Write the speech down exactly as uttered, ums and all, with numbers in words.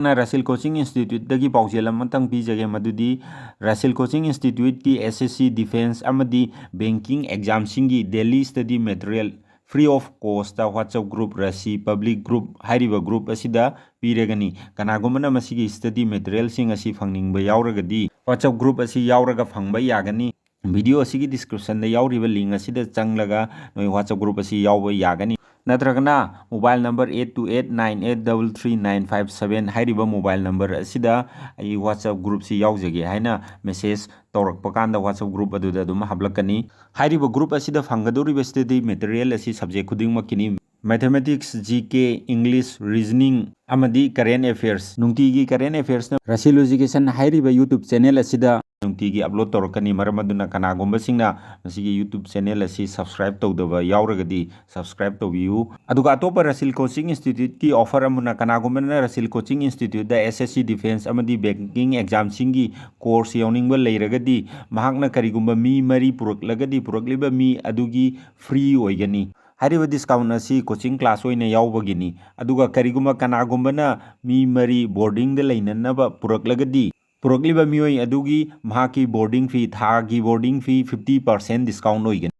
ꯅ ꯔꯁꯤꯜ ꯀꯣꯆꯤꯡ ꯏꯟꯁꯇꯤꯇ꯭ꯌꯨꯠꯇꯒꯤ ꯄꯥꯎꯖꯦꯜ ꯑꯃꯇꯪ ꯄꯤꯖꯒꯦ, ꯃꯗꯨꯗꯤ ꯔꯁꯤꯜ ꯀꯣꯆꯤꯡ ꯏꯟꯁꯇꯤꯇ꯭ꯌꯨꯠꯀꯤ S S C defence ꯑꯃꯗꯤ banking examꯁꯤꯡꯒꯤ daily study material free of costꯇ WhatsApp group, ꯔꯁꯤ public group ꯍꯥꯏꯔꯤꯕ group ꯑꯁꯤꯗ ꯄꯤꯔꯒꯅꯤ꯫ ꯀꯅꯥꯒꯨꯝꯕꯅ ꯃꯁꯤꯒꯤ study materialꯁꯤꯡ ꯑꯁꯤ ꯐꯪꯅꯤꯡꯕ ꯌꯥꯎꯔꯒꯗꯤ WhatsApp group ꯑꯁꯤ ꯌꯥꯎꯔꯒ ꯐꯪꯕ ꯌꯥꯒꯅꯤ꯫ Video ꯑꯁꯤꯒꯤ descriptionꯗ ꯌꯥꯎꯔꯤꯕ link ꯑꯁꯤꯗ ꯆꯪꯂꯒ ꯅꯣꯏ WhatsApp group ꯑꯁꯤ ꯌꯥꯎꯕ ꯌꯥꯒꯅꯤ꯫ ꯅꯠꯇ꯭ꯔꯒꯅ mobile number eight two eight nine eight double three nine five seven ꯍꯥꯏꯔꯤꯕ mobile number ꯑꯁꯤꯗ "ꯑꯩ WhatsApp groupꯁꯤ ꯌꯥꯎꯖꯒꯦ" ꯍꯥꯏꯅ message ꯇꯧꯔꯛꯄ ꯀꯥꯟꯗ WhatsApp group ꯑꯗꯨꯗ ꯑꯗꯨꯝ ꯍꯥꯞꯂꯛꯀꯅꯤ꯫ ꯍꯥꯏꯔꯤꯕ group ꯑꯁꯤꯗ ꯐꯪꯒꯗꯧꯔꯤꯕ study material ꯑꯁꯤ subject ꯈꯨꯗꯤꯡꯃꯛꯀꯤꯅꯤ꯫ Mathematics, G K, English, Reasoning ꯑꯃꯗꯤ Current Affairs꯫ ꯅꯨꯡꯇꯤꯒꯤ Current Affairsꯅ ꯔꯁꯤꯜ Education ꯍꯥꯏꯔꯤꯕ YouTube channel ꯑꯁꯤꯗ ꯅꯨꯡꯇꯤꯒꯤ upload ꯇꯧꯔꯛꯀꯅꯤ꯫ ꯃꯔꯝ ꯑꯗꯨꯅ ꯀꯅꯥꯒꯨꯝꯕꯁꯤꯡꯅ ꯃꯁꯤꯒꯤ YouTube channel ꯑꯁꯤ subscribe ꯇꯧꯗꯕ ꯌꯥꯎꯔꯒꯗꯤ subscribe ꯇꯧꯕꯤꯌꯨ꯫ ꯑꯗꯨꯒ ꯑꯇꯣꯞꯄ ꯔꯁꯤꯜ ꯀꯣꯆꯤꯡ ꯏꯟꯁꯇꯤꯇ꯭ꯌꯨꯠꯀꯤ offer ꯑꯃꯅ, ꯀꯅꯥꯒꯨꯝꯕꯅ ꯔꯁꯤꯜ ꯀꯣꯆꯤꯡ ꯏꯟꯁꯇꯤꯇ꯭ꯌꯨꯠꯇ S S C defence ꯑꯃꯗꯤ banking examꯁꯤꯡꯒꯤ course ꯌꯥꯎꯅꯤꯡꯕ ꯂꯩꯔꯒꯗꯤ, ꯃꯍꯥꯛꯅ ꯀꯔꯤꯒꯨꯝꯕ ꯃꯤ ꯃꯔꯤ ꯄꯨꯔꯛꯂꯒꯗꯤ, ꯄꯨꯔꯛꯂꯤꯕ ꯃꯤ ꯑꯗꯨꯒꯤ free ꯑꯣꯏꯒꯅꯤ꯫ ꯍꯥꯏꯔꯤꯕ discount ꯑꯁꯤ coaching class ꯑꯣꯏꯅ ꯌꯥꯎꯕꯒꯤꯅꯤ꯫ ꯑꯗꯨꯒ ꯀꯔꯤꯒꯨꯝꯕ ꯀꯅꯥꯒꯨꯝꯕꯅ ꯃꯤ ꯃꯔꯤ boardingꯗ ꯂꯩꯅꯅꯕ ꯄꯨꯔꯛꯂꯒꯗꯤ, ꯄꯨꯔꯛꯂꯤꯕ ꯃꯤꯑꯣꯏ ꯑꯗꯨꯒꯤ ꯃꯍꯥꯛꯀꯤ boarding fee, ꯊꯥꯒꯤ boarding fee fifty percent discount ꯑꯣꯏꯒꯅꯤ꯫